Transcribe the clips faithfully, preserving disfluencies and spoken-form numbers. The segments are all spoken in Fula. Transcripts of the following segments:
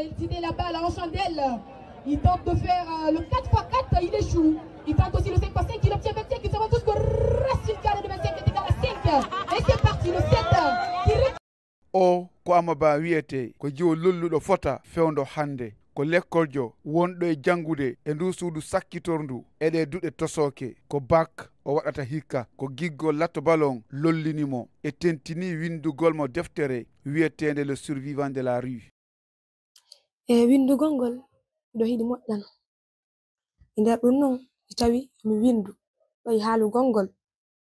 Il tire la balle en chandelle. Il tente de faire euh, le quatre fois quatre, il échoue. Il tente aussi le cinq fois cinq, il obtient vingt-cinq, il se retrouve jusqu'au reste du carré de vingt-cinq, est égal à cinq. Et c'est parti, le sept. Qui ré- O ko Amaba wiyetee, ko jiwo lolluɗo fota fewndo hannde. Ko lekkoljo wonɗo e janngude e ndu suudu sakkitorndu e ɗee duɗe tosooke. Ko bac o waɗata hikka, ko giggol latto balon lollini mo. E tentinii winndugol mo deftere wiyeteende Le Survivant de la Rue. E winndugol ngol, miɗo hiɗi moƴƴano. E nder ɗum non, mi tawi mi winndu ɗo e haalugol ngol,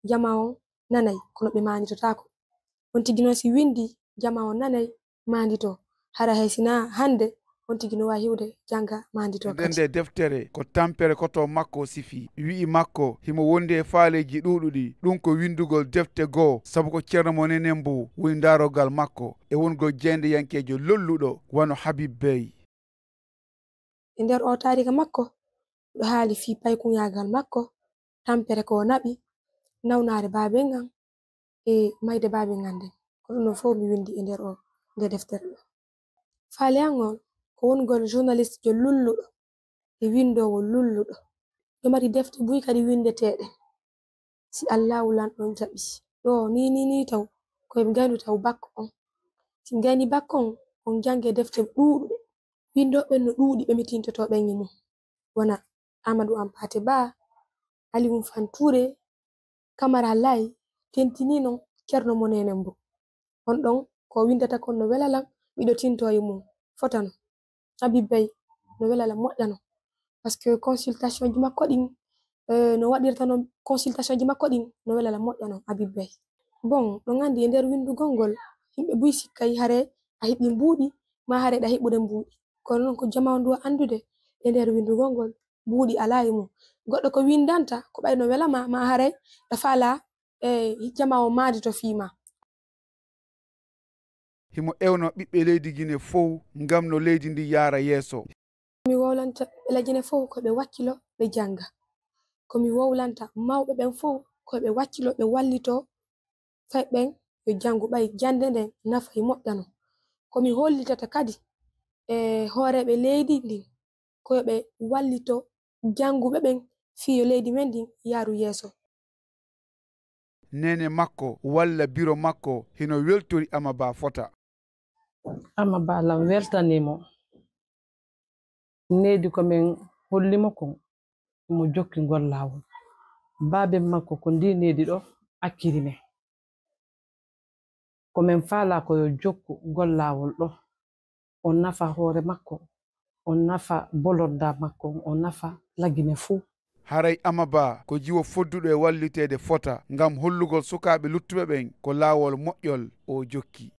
jamaa on nanay, kono ɓe maanditotaako. On tigi non si winndi, jamaa on nanay, maandito. Hara hay si naa hannde, on tigi no waawi hiwde jannga maandito kadi. Nde deftere ko tampere koto makko sifi. Wi'i makko himo wondi e faaleeji ɗuuɗuɗi. Ɗum ko winndugol defte goo, sabu ko ceerno mo nenen mbo woni ndarogal makko e wongol jeyndeyankeejo lolluɗo wano Habib Bey. E nder oo taariika makko, miɗo haali fii paykunyaagal makko, tampere ko o naɓi, nawnaare baaben an e mayde baaben an nden. Ko ɗum ɗon fow mi winndi e nder oo nde deftere ɗoo. Faale an on ko wongol journaliste jo lulluɗo e winndoowo lulluɗo. Miɗo mari defte buy kadi winndeteeɗe. Si Allaahu Lanɗo on jaɓi. Ɗoo nii nii nii taw ko e mi gaynu taw bac on. Si mi gayni bac on, on jannge defte ɗuuɗuɗe. Winndooɓe ɓen no ɗuuɗi ɓe mi tintotoo ɓen e mum. Wona Amadou Hampâté Bâ, Alioune Fane Touré, Camara Laye, tentinii non Ceerno Monene Mbo. On ɗon ko o winndata kon no wela lan, miɗo tintoo e mum. Fotano. Habib Bey no wela lan moƴƴano. Parce que consultation ji makko ɗin eh, no waɗirta non consultation ji makko ɗin no wela lan moƴƴano Habib Bey. Bon, ɗon anndi e nder winndugol ngol, yimɓe buy sikkay hare a hiɓi mbuuɗi, maa hare ɗa hiɓude mbuuɗi. Kono non ko jamaa on duwa anndude e nder winndugol ngol, mbuuɗi alaa e mum. Goɗɗo ko winndanta, ko ɓay no wela ma, maa hare ɗa faala e jamaa on maandito fii ma. Himo ewno ɓiɓɓe leydi Gine fow ngam no leydi ndin yaara yeeso. Mi wowlanta ɓiɓɓe Gine fow ko ɓe wakkilo, ɓe jannga. Ko mi wowlanta mawɓe ɓen fow ko ɓe wakkilo, ɓe wallitoo fay ɓen yo janngu, ɓay jannde nden nafa e moƴƴano. Ko mi hollitata kadi e hooreeɓe leydi ndin ko yo ɓe wallito jannguɓe ɓen fii yo leydi men ndin yaaru yeeso. Neene makko walla biro makko hino weltori Amaba fota. Amaba lan weltanii mo. Needi ko men holli mo kon, mo jokki ngol laawol. Baaben makko ko ndii needi ɗoo acciri men. Ko men faalaa ko yo jokku ngol laawol ɗoo, o nafa hoore makko, o nafa bolordaa makko, o nafa Lagine fuu. Haray Amaba ko jiwo fodduɗo e walliteede fota ngam hollugol sukaaɓe luttuɓe ɓen ko laawol moƴƴol o jokki.